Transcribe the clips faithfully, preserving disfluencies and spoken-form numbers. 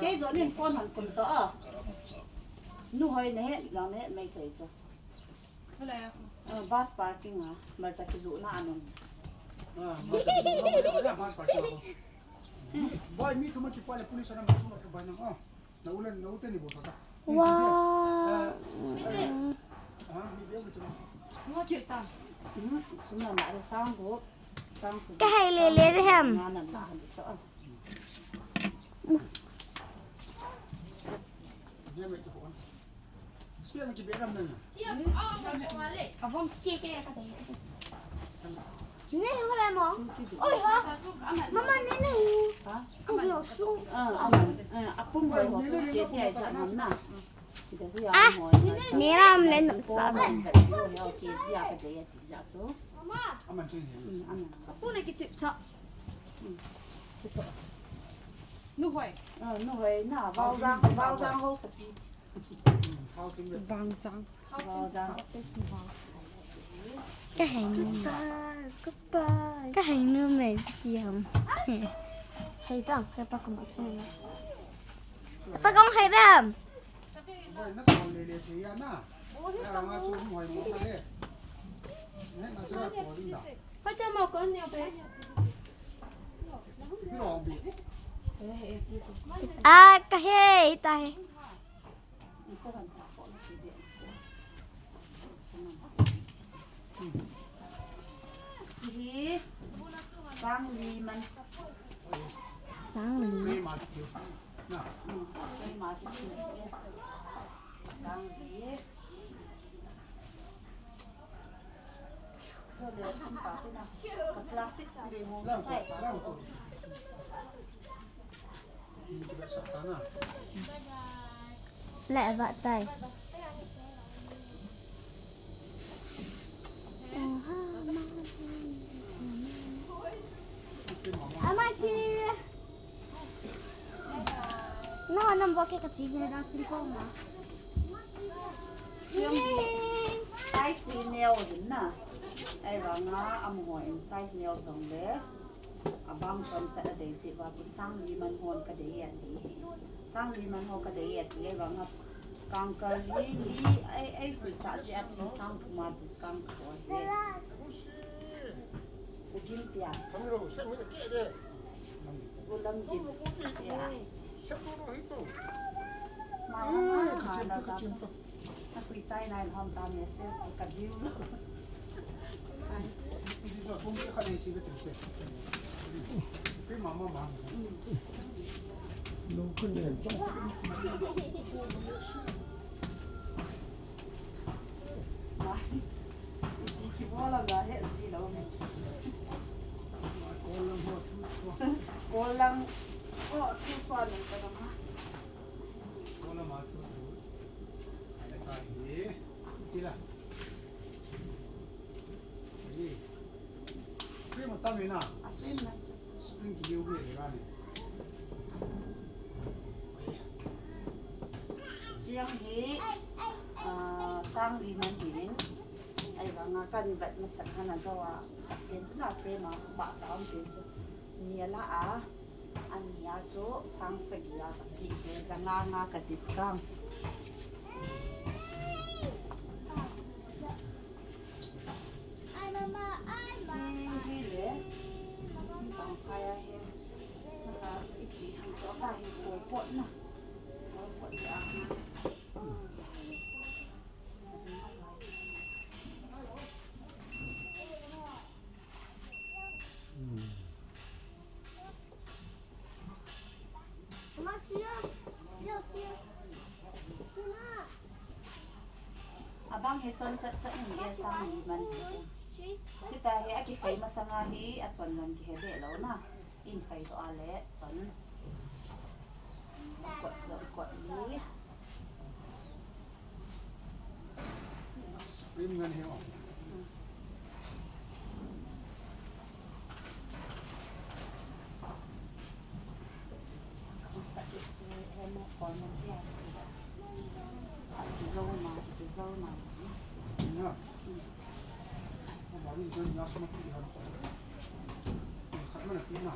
Kei jo nin phone han kun to a. Nu hoi na het, lang na het mai thei cho. Hello. Uh, bus parking a, malcha kijoh na anung. Ah, malcha kijoh na, bus parking a. Boy, mi thum a kipa le police ana mi thum a kipa na, oh. Na ulen, na uten ni bo ta. Wow. Ah, mi bel ke chuma. Suma kita. Hmm, suma na re sang go. Sang suma. Ka hai le le re ham. Na na na han cho. Ye me to. Neram len sa. Nuhoi. Nuhoi na, Vaojang, Vaojang ho sapi. Vangsang. Ka hai nu. Ka hai nu me tiam. Hai tang, hai pa kum sung. Pa kong hai ram. Na kon le le thei a na. Ai, anga chu hung hoi mo ka le. Ne, na chu na kon din da. Hoi cha mo kon neo pe. Pi lo bi. A, ka he, ta he. Chi hi, sang li man. Sang li. Frame a chu. Na. Hmm, frame a chu. Sang li. Ko le, ka plastic le mo. Lang ko, lang ko. Ni ki ba sa ta na. Le, ba tai. Ama chi. No, nam bo ke ka chi ne da sin ko ma. Size hi neo hin na. Ahivanga amaho in size neo jong le. Abang chomcha a dei jeh uva chu sang li man hon ka dei e ati. Sang li man ho ka dei e ati, ahivanga chu kangkal li, li, ei, ei, pisa jeh a chu sang thum a discount ka bol e. U Gin tia. U Lam Gin tia. Ma, ma, ma, ma, na ta chu. Na tui chai nai hom ta message ka diu lo. Ai. Ti sa chom ke kha le chi le te. Pe ma ma ma. Lo khun le chom. Ai. Ki bola ga he si lo. Ko lang ho chu. Ko lang. Ko chu chuan ka dang. Ko lang ma chu chu. Ai ka hi. Chi la. Hi. Frame tam ina. A frame na chu. Spring ki liu be le ra ni. Chiang hi, ah, sang li man hi in. Ahivanga kan vet masat hana jo a. Pen chu na frame a, ba cha um pen chu. Ni a la a. Ani a chu sang sagi a ka pi he, za nga nga ka discount. Chi hi le, chi pang kai a he. Masa i chi hang chu ka hi ko pot na. Ko pot a. Abang hi chon chat chat in e sang li man. Kita hi a kikhai masanga hi a chon lam kihe be lo na. In khai to a le chon. Kot zo kot li. Rim ngan he o. Ya. Khat mana pi na.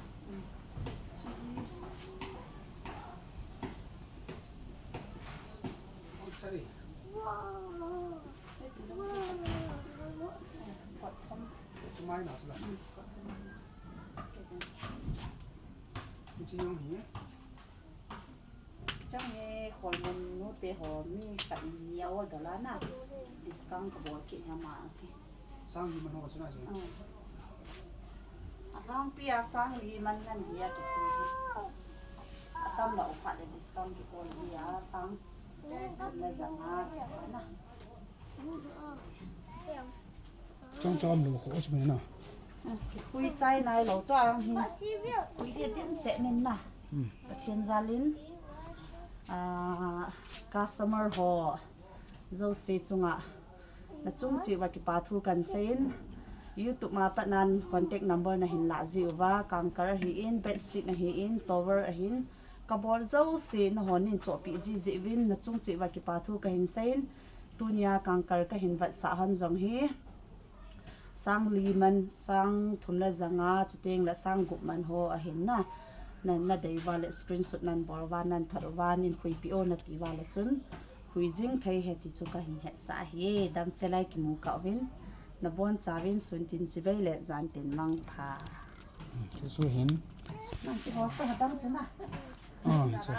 Oi, sorry. Tumai na sila. Ichi yung hi. Chang he, kholmun nu te ho mi khat in nia order la na. Discount ka bol kit nia ma. Sang li man ho sina si. Ah. A hang pi a sang li man ngan hi a kiti. A tam la u phat le discount kibol ji a sang. Sam le za nga kibol na. Chang chang lo ko chu me na. Hui chai nai lo to ang hi. Hui dia dim se nin na. Hmm. Pathen jal in. Ah, customer ho. Jouse chunga. Na chung cheh uva kipa thu kan seiyin. YouTube ma pat nan contact number na hin lah ji uva, kangkal ahin, bedsheet ahin, towel ahin. Ka bol jouse na hon in chohpeh ji ji uvin, na chung cheh uva kipa thu ka hin seiyin. Tunia kangkal ka hin vetsah hon jong hi. Sang li man, sang thum le za nga, chuteng le sang gup man ho ahin na. Na, na dei uva le screenshot nan bol uva, nan thot uva, nin khuipeh o na ti uva le chun. Pui jing thei ahi ti chu kahin hetsah ahi. Damsel a kimu kah uvin, nabon chauvin sun tin chibai le jan tin mangpha. Chu chu hin. Nang kihou to hadam chu na. Ah, chu.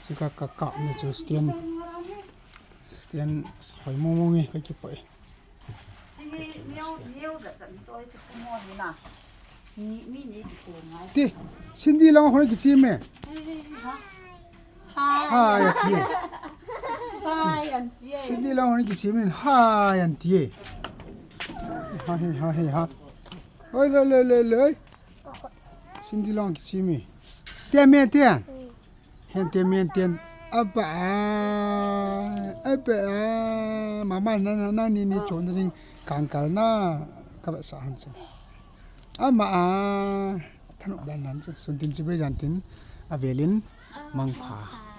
Chu ka, ka, ka, ni chu stand. Stand hoi mong mong e, ka kipah e. Chini neo, neo jat jat choi chu kumo ni na. Ni, mi ni ki ko ngai. Ti, Cindy lang hoi kichi me. Hei, hei, ha. Hai. Hai, ya ki. Hai, auntie. Cindy lang hoi kichi me. Hai, auntie. Ha, he, ha, he, ha. Oi, le, le, le, le. Cindy lang kichi me. Tia me, tia. Hen tia me, tia. Apa, a, apa, a. Mama, na, na, na, ni, ni, chon, ni, kangkal na. Ka ba sa han chu. Ama, a. Thanop dan nan chu. Sun tin chibai jan tin. Avelin. Mangpha.